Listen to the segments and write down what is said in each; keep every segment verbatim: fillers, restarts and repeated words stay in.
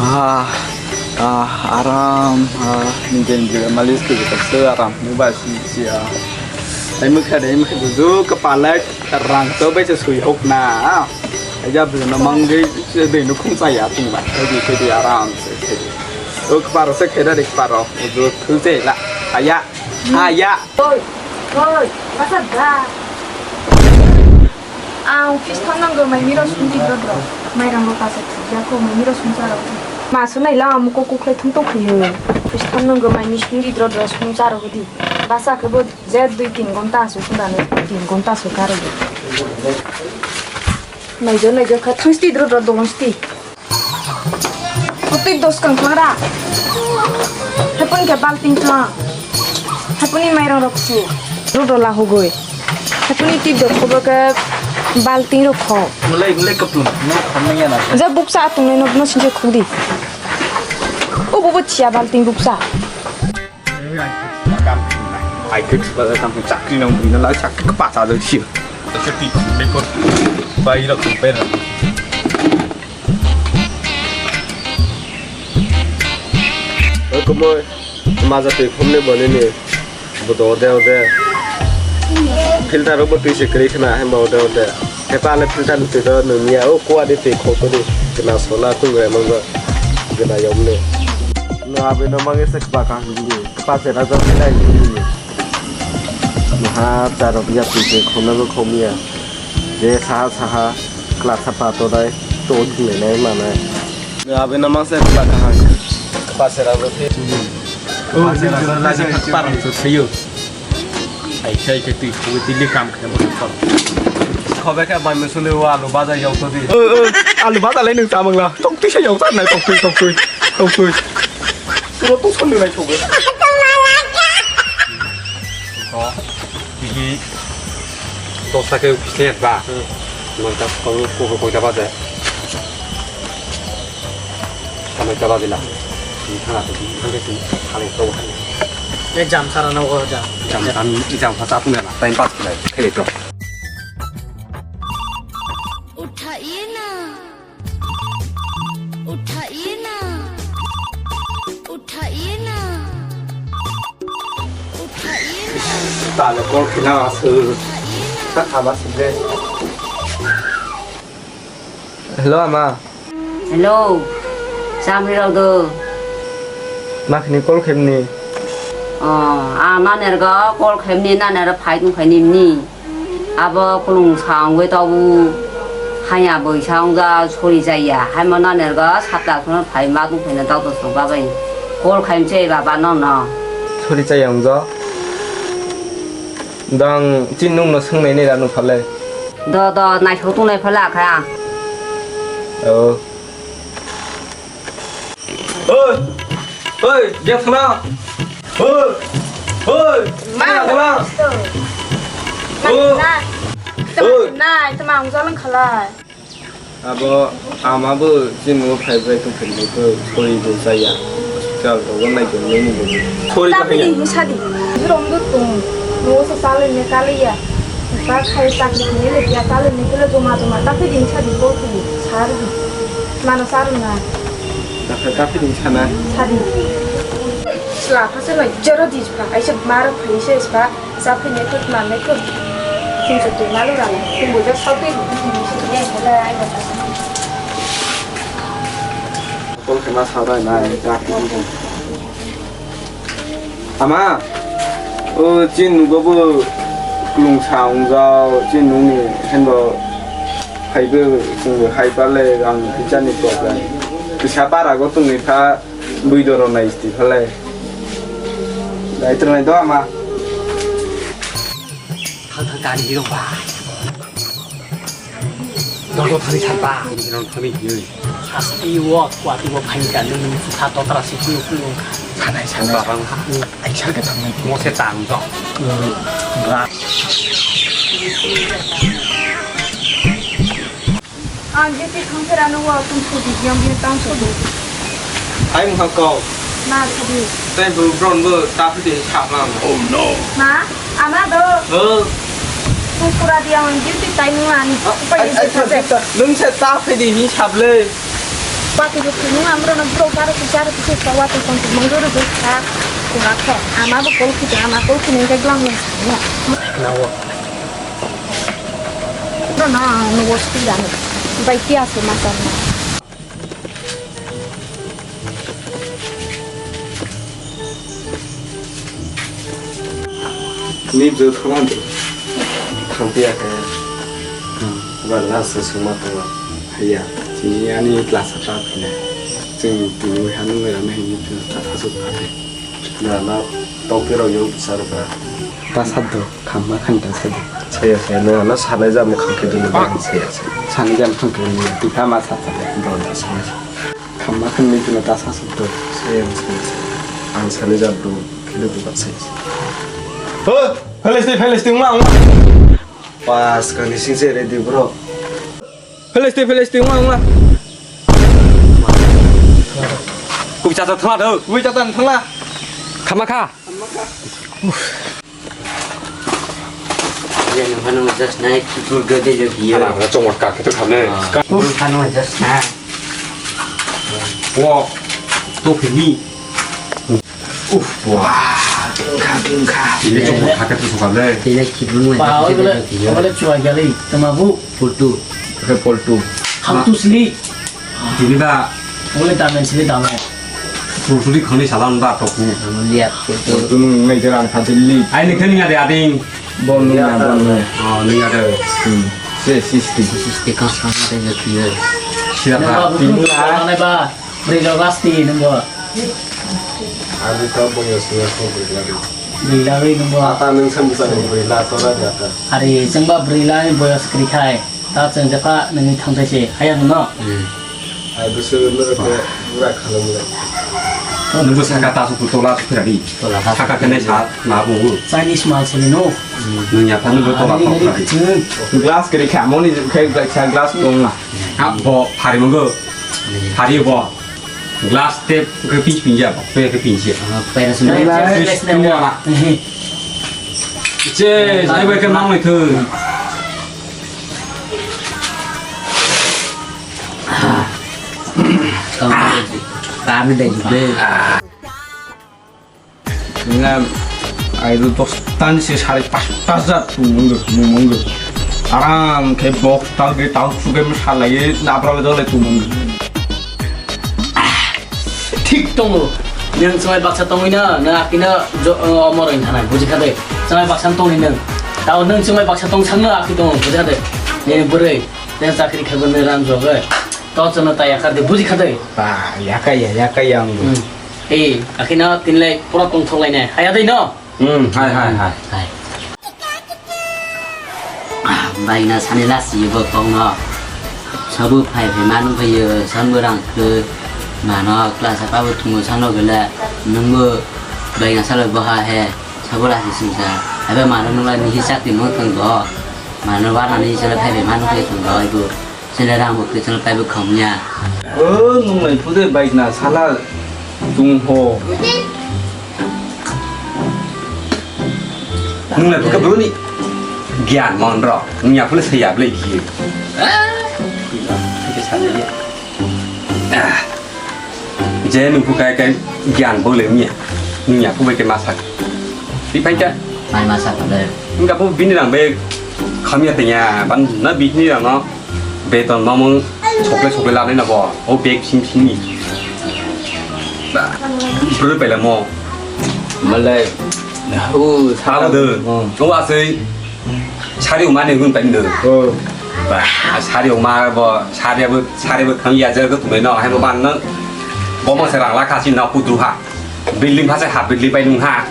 Ah, ah, aram, ah, ningke ningke malis ke kita se aram, ni ba si si ah. Ai mukha dei, mukha dei, jo kepala rang to bai se sui hok na. Ai ja bu na mang dei, se dei nu khung sa ya tung ba, se dei, se dei aram se, se dei. O kepala se khe da dei kepala, o jo thu se la, aya, aya. Oi, oi, masa da. Ang office thang nang rw mai miro sungdi dro dro. Mai rang rw kasa thuk ya ko mai miro sung cha rw. Ma sunai la amu ko kuklai thung tong khayo. Office thang nang rw mai mi sungdi dro dro sung cha rw di. Basa ke bo je dui tin gonta asu sung da ne tin gonta asu kar rw. Nai jo nai jo kha thang sti dro dro dong sti. Putui dos kang klang ra. Hepun ke balting klang. Hepun ni mairang rok su. Rodo la hugui. Hepun ni tip dok khobo ke balting rok kho. Mulai, mulai kapung. Mulai khamnai ya na. Je buksa atung nai nok no sinje khudi. O bobo chia balting buksa. Ai khe ba kam chakri nang bini la chakri ka pacha jang si. Chakri ni ko bai ra ko pe ra. Oi komoi maja twi khomne boni ni bodo ode ode. Filter bo twi se kri khna hem ba ode ode. Hepa le filter twi do nung ya o kuwa de twi khok to di. Kena sola tu ga mang ba. Kena yom ne. No abi no mang se ba ka hindi. Pache raja nai. Maha charo biya pise khona go khomiya. Je saha saha kla sapa to dai to dile nai mana. Abe na masa kla kahang. Pache raja phi. Oh, pache raja na je parang to sayo. Ai khai ke tui ko dili kam khe mo ko. Khobe khe bai mesule o alu baja yau to di. Alu baja lai nung chamang la. Tong tui sa yau sa nai tong tui tong tui. Tong tui. Puro to sonni nai thogo. Ko, tigi dosta ke office ba. Hmm. Manta ko ko ko ta ba de. Samai ta ba de la. Ni thana to ni thang ke tu thale to ha. Ye jam sara na ko jam. Jam jam jam ha ta tu na time pass khlai khele to. Uthaiye na. Uthaiye na. Uthaiye na. Uthaiye na. Tale kol khina asu. Uthaiye na. Ta khaba sile. Hello, ama. Hello. Samri rok do. Makhni kol khemni. Oh, ang nanergo kol khemni naner phai tong khaini ni. Abo kulung sa wngwi tobu. Haya bwisa wngja sori jaya. Haima nanergo satla sono phai ma tong khaina doctor song babai. Kol khaimse baba no no. Sori jaya wngjo. Dang chin nung no swngnai nai ranu phale. Do do naisok tongnai phale akha. Oh. Oi! Oi, dia thana. Oi! Oi! Ma, dia thana. Oi! Nai, oi, tama ang jalan khalai. Abo ama bo jin mo phai bai tong phai ko sori bo jaya. Hospital ro nai ko ni ni. Sori ta ba ya. Sadi. Rom do tung. No sa sale ne kaliya. Ka khai chakri khini le ya ta le ni kele joma joma ta phi din chadi ko phi sar di. Mano sar na. Ta phi ta phi din chana. Sadi. Sla pha se no jero di pha ai se mar phi se spa sa phi ne kut ma ne kut. Kin se tu malu ra. Kin bu ja sa phi ni se ne kele ai ba ta. Kol khema sa rai nai ta phi. Ama, o chin nugo bo klung sa wngjao, chin nungni hendo phaibo chwngbo hai pale ang pisa ni problem. Kisa para go tongni kha bui doro nai sti phale. Dai twnai do ama. Thang thang kani hirok ba. Dodo thani tharba. Dodo thani hinwi. Sasa i wo kwati wo phain ka nung nung sukha totra si kuyo kuyo. Sanai sanai. Barang ha. Ai sar ka thang nai. Mo se tang do. Ra. Ang je ti thang phera no wa kum su di yam ye tang so. Ai mukha kau. Na sadi. Tei bo bron bo ta phi de sap lang. Oh no. Ma, ama do. Ho. Kukura di ang duty time man. Ai, ai, ai, ai, nung se ta phi de ni sap le. Watwi bo thwngmung amrwno borok charo twi charo twi se watwi tong tongmung rwrwgwi kha. Kwrak khe ama bo kol khiti ama kol khini hwnkhe glang wng thangno. Nawo. Nono ang nugo sui rani. Bai kiya se ma charna. Ni bwrwi thangma de. Thangpiya khe. Hmm. Ba last se sungma tongo. Haiya. Chini ani class a ta phina. Chwng tini wi hanu ngai rana hini ta ta asuk phate. Na na tokte rok yo sar ba. Ta saddo, khamma khan ta saddo. Saya saya na na sanai jam khangke dulu ba saya saya. Sanai jam khangke dulu. Tita ma sa sa. Don ta sanai. Khamma khanwi tino ta sa sukdo. Sayang, sayang, sayang. Ang sani jat bro, khili buka sai. Ho, Palestine, Palestine, ma, ma. Pas kani sing se ready bro. Palestine, Palestine, ma, ma. Kubi chata thangla do. Kubi chata thangla. Khamma kha. Khamma kha. Uff. Iya, nung phano just nai, kiphur gede jo kiyo. Ana, ana, chongor kak, itu khamne. Ah. Nung phano just nai. Wo, to phini. Uff, wah, bingkha, bingkha. Ini chongor kak, itu khamne. Tila kiphur mo. Ba, oi, bole, bole chua gali, tama bu. Poltu. Oke, poltu. How to sleep? Dini ba. Oi, damen sini damen. Purturi khani salam ba toku. Lihat, poltu. Poltu nung ngai jerang kha Delhi. Ai ni khani ngade ading. Bon nung ya, bon nung. Oh, ni ngade. Hmm. Se sisti. Sisti kang kang ngade ngai kiyo. Siapa? Nang ba, buku, nang ba. Beri lo pasti nang ba. Ani tau boyo suya ko beri lagi. Beri lagi nang ba. Ata nung sem bisa beri la tora jata. Hari, chengba beri lagi boyo skri khai. Ta chwng jepha nini thangthai se, haya nungno? Hmm. Ai, bisu nurok khe bura khalangmani. Nungbo saka ta suku tola suku radi. Tola ta saka kene sa na bungu. Chinese mal sini no. Nung ya phanu bo tola ta suku radi. Glass kiri kha, moni khe glass tong na. Ah, bo phari mungo. Phari bo. Glass tep ke pinch pinja, pe ke pinja. Pera sini. Glass tep tep tep. Che, jai bai ke mang le thu. Kami dai jubel. Ngan, ai do dos tan se sare pas ta jat tu mangga, mangga. Aram ke bok tal ge tal su ge salai ye nabra le dole tu mangga. Thik tongo. Nwng chwng bai baksa tongwi no, nwng akino jo-, o, omor wng thana, buji kha de. Chwng bai baksa tongwi nwng. Tao nwng chwng bai baksa tong sakno akhi tongo, buji kha de. Nini bwrwi, nwng chakri khe bo nwng ram jogwi. To chwngno ta yakar de, buji kha de. Ba, yakaya, yakaya ang. Hmm. Ei, akhino tinlai pura tongthok lainai. Haya dei no? Hmm, hai, hai, hai. Hai. Baina sani lasi bo kongno. Sabu phai phai manu phaiyo, sanbo rang khe mano class apa bo thungo sano gele. Nungbo baina salo bo ha he. Sabu lasi singsa. Abe mano nungla ni hisak ti mo thang do. Mano wana ni sala phai phai manu phai thang do ibo. Sele rang bo kwchwng kaibo khamya. O nung lai phude bike na sala tung ho. Nung lai phuka bro ni gyan mon ro. Nung ya phule saya ble gi. Ah. Je nung phu kai kai gyan bo le mi. Nung ya phu bai ke masak. Di pai ta. Mai masak le. Nung ka phu bini rang be khamya tenya ban na bini rang no. Beton mamung sokle sokle lanai na bo, o bag sing sing ni. Ba, bro pele mo. Malai, o, Tamo de, o asai, sari umani gun pen de. O. Ba, sari uma bo, sari bo, sari bo khang ya je ko tumai no, hai mo ban no. Bo mo se rang la kasi na pudru ha. Building phase ha, building pai nung ha.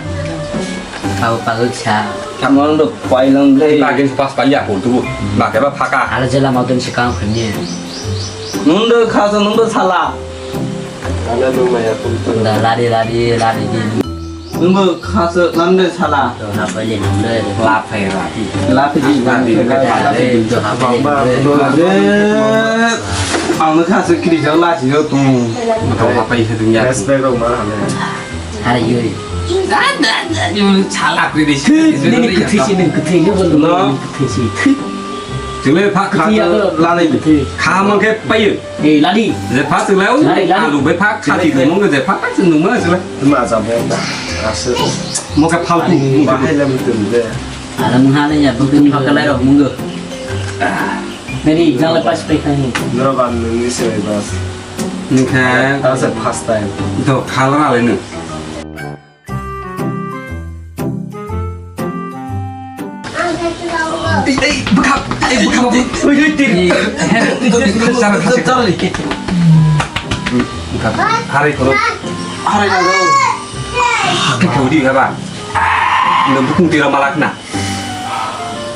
Kau pagak sa. Tamo nung do pai lang le. Lagi pas pai ya ko tu. Ba ke ba phaka. Ala jela mau tun sikang khani. Nung do kha so nung do sala. Ala nung ma ya ko tu. Da lari lari lari di. Nung do kha so nung do sala. To na pai le nung do. La pai ra. La pai di. La pai di. To ha pai le nung do. Ang kha so kiri jala si jo tu. To ha pai he dunya. Respect ro ma ha le. Hari yuri. Chalak ni disi. Nini kwthwi si, nini kwthwi, nini kwthwi si. Chwle pha kha Iya, to. Lani. Kha mang khe payo. Eh, ladi. Je pha chwle o. Ladi, ladi. Alu be pha kha di mong je pha chwng nung ma chwle. Ma ja bo. Ase. Mo khe phaltu. Bahai le mutum de. Ala mung ha le ya, bukun pha kalai rok mung go. Nani, jang le pas pai khai. Noro ban nung ni se bas. Nung kha. Ase first time. Do khala le nung. Ei, ei, bwkha, ei, bwkha, bwkha. Oi, oi, tiri. Ei, he, he, he, he, he, he, he, he. Bwkha, harai khoro. Harai khoro. Khe khodi haba. No bukung tira malak na.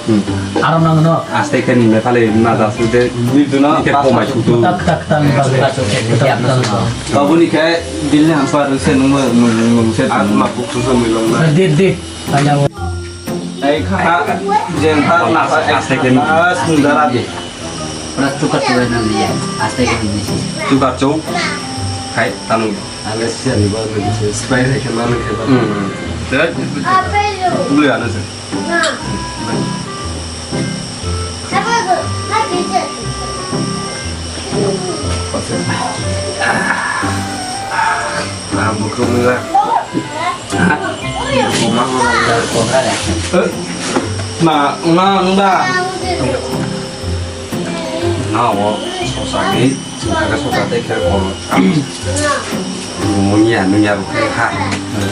Hmm. Aram nang no. Aste khe ni mephale ma da su de. Ni duna. Ni khe pas pomai su tu. Tak, tak, tak, tak, tak, tak, tak. Babu ni khe bil ni hampa rwse nung nung nung se. At ma buk su se mui long na. Dit, dit. Ai kha, jeng kha, na kha, aste khe. Ah, sundara de. Ora tukar tukar nang ya, aste khe nisi. Tukar chou, khai, tanu. Ale sisa ni ba, ni sisa, spray khai khe, manu khe ba. Hmm. Tera, blue ya, no se. Ah, bukrok nila. Ma, ma, ma, ma. Eh, ma, ma, ma. Na, o, sosa ni, sosa ni, sosa ni, khe, o. Munya, munya, ha.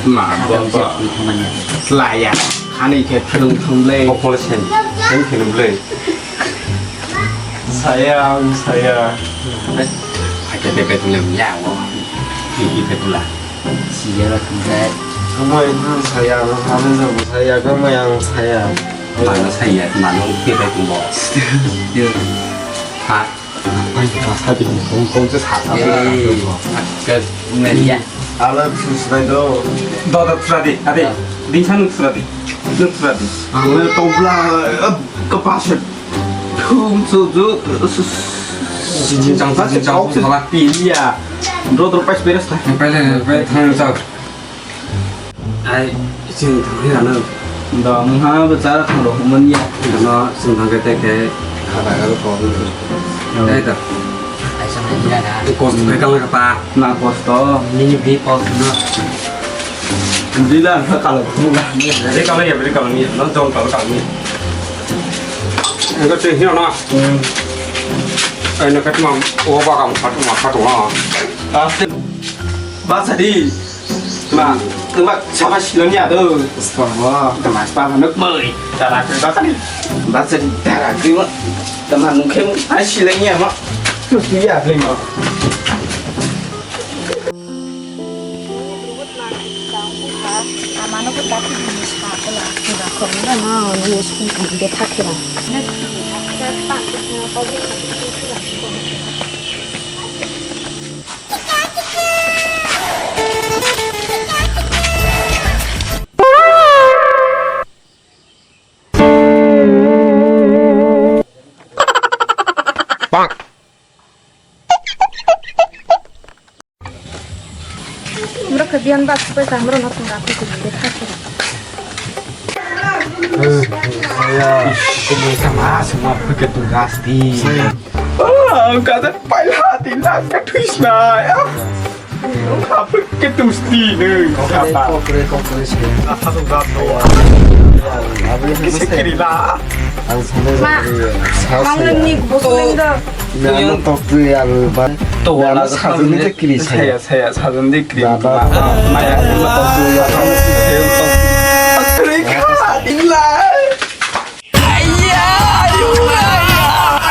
Ma, bo, bo. Laya. Ani khe, thung, thung, le. Population. Thung, thung, le. Saya, ang saya. Aja bebek lem ya wo. Ini bebek lah. Siya lah, tidak. Kamu itu saya, kamu sama saya, kamu yang saya. Mana saya, mana bebek mo. Ha? Ai, masa di, kong, kong, sa, sa, sa. Ke, media. Ala, susrai do. Do, do, susrai di, ade. Din sa nuk susrai di. Nuk susrai di. Ang le tobla, eh, kepas. Thum, su, su, su, su, jinjang, jinjang, jinjang, jinjang, salah pilih ya. Dro, dro, pas beres lah. Pas, pas, pas, thang, thang. Ai, sing thang ya na. Da, mungha, ba, cara thang, rok, man ya. Ano, sing thang, kete, ke, kata, kata, kau, gitu. Ai, ta. Ai, sama dia, dah. Kos, ke, kau, apa? Na, kos, to. Ini, bi, kos, na. Bila, kau, kalau, bukan. Beri, kalau, ya, beri, kalau, ni, no, jom, kalau, kalau, ni. Enggak sih, ya, nah. Hmm. Ai, na, kat, mam, oh, bakal, kat, kat, kat, wah. Pasti. Bahasa di. Ma, tuma sama siloni ado. Sabo, tuma sabo nuk moi. Tara ke bakani. Bahasa di tara ke ma. Tuma nuk hem ai siloni ama. Nuk ya beli ma. Amano ko dati di sa ko la. Ko na no no school kan de thak ke na. Borok khe biyan bak supai ta, borok no tong ra khe tong de kha khe. Saya, saya, sama, sama, pakai tugas di. Ah, kata paila di nak ke tuis na, ya. Apa ke tuis di ne? Kau kata. Kau kere, kau kere sih. Apa tu gak tahu? Apa yang kisi kiri lah. Ang sana. Ma, mau neng ni bosong neng dah. Nana toktu ya lu ban. To wala sajani te kri saya. Saya, saya sajani te kri. Baba. Maya. Kri kha. Illa. Ayah.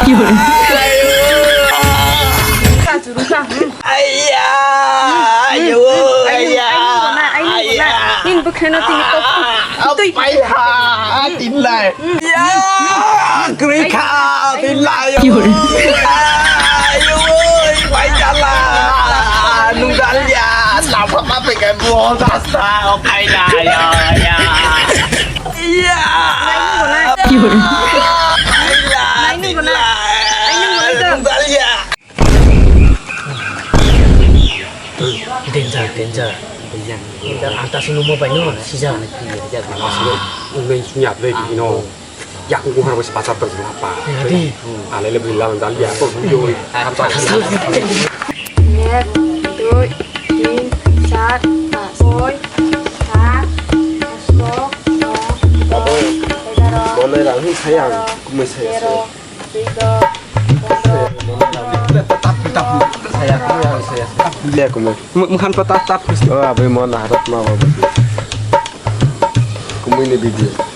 Ayah. Ka juru ka. Ayah. Ayah. Ayah. Ayah. Ning bwkheno tini kok. Tui. Ayah. Tinlai. Ya, kri kha, tin lai. Ayo, oi, pai jala. Nung dal ya, sapa pa pe kai bo dasta, o kai na, ya, ya. Ya. Ai la, tin lai. Nung dal ya. Danger, danger. Danger. Ang ta sunu mo bai no, sija. Nung sunya play di no. Yakung kuhar bai se bachar tongo apa? Jadi. Alele bui lang jal ya ko bui yo. Ek, dui, tin, char, pas, soi, sat, asto, no, dos, egaro, Monai rang hin sayang, kumai saya saya. Saya kumai saya saya. Dia kumai. Mukhan pa tap tap. Oh, abai mon harap ma ba. Kumai ni video.